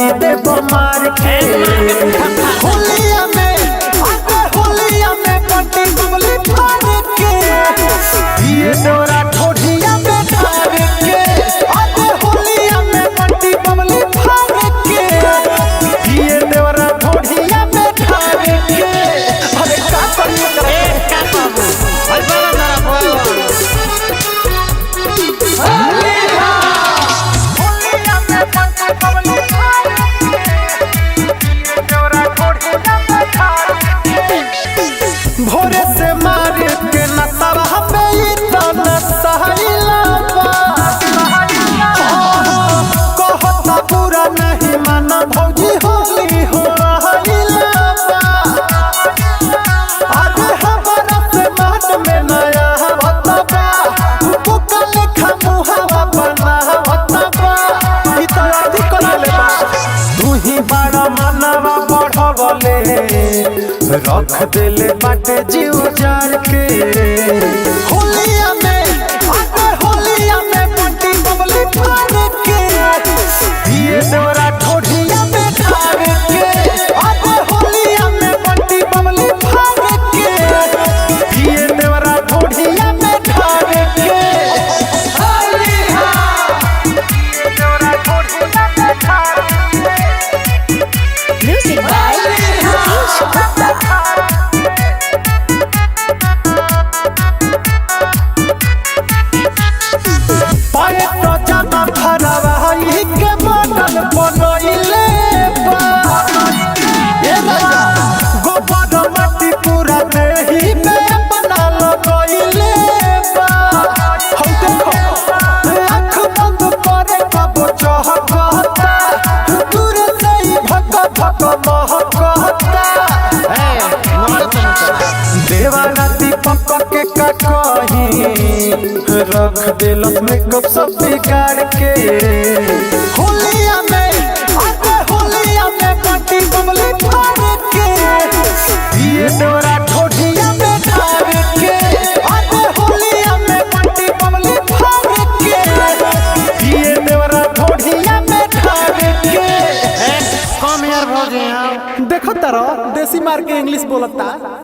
मुआई दे मार के। होलिया में आके होलिया में बंटी बबली फाड़ के ये डोरा ठोठिया में ठाड़ के। आके होलिया में बंटी बबली फाड़ के ये डोरा ठोठिया में ठाड़ के। अरे का करिए ए का बाबू भाई बाबा तारा बोल। होलिया में बंटी बबली फाड़ के ये डोरा ठोठिया में ठाड़ के। भोरे से मार के नसवा पे इतना सहिला बा। कहता पूरा नहीं माना भौजी होली हो रहिला बा। अरे हमारा से मन में नया बताबा, बुका लेखा मुहावा बना बताबा। ई तो अथी कर ले बा। तू ही बड़ा मनवा बढ़वले, रख देले बाटे जीव जार के। होलिया में आके होलिया में बंटी बबली फाड़ के ये डोरा ठोठिया में ठाड़ के। आके होलिया में बंटी बबली फाड़ के ये डोरा ठोठिया में ठाड़ के। ये डोरा ठोठिया में ठाड़ के। Music by Mukesh Gupta. पाए तो जाना भरवाई के मॉडल बनइले बा। ए राजा, गोबर माटी पूरा देही में अपना लगइले बा। हौ देखो, आँख बंद करे कब चहकता, दूर से ही भक भक महकता। ए मोर तन देवाना दीपक के का कही, रख दिल मेकअप सब बिगाड़ के। होलिया में आके होलिया में बंटी बबली फाड़ के ये डोरा ठोठिया में ठाड़ के। आके होलिया में बंटी बबली फाड़ के ये डोरा ठोठिया में ठाड़ के। ए कम यार भौजी। देखो तारो देसी मार के इंग्लिश बोलता।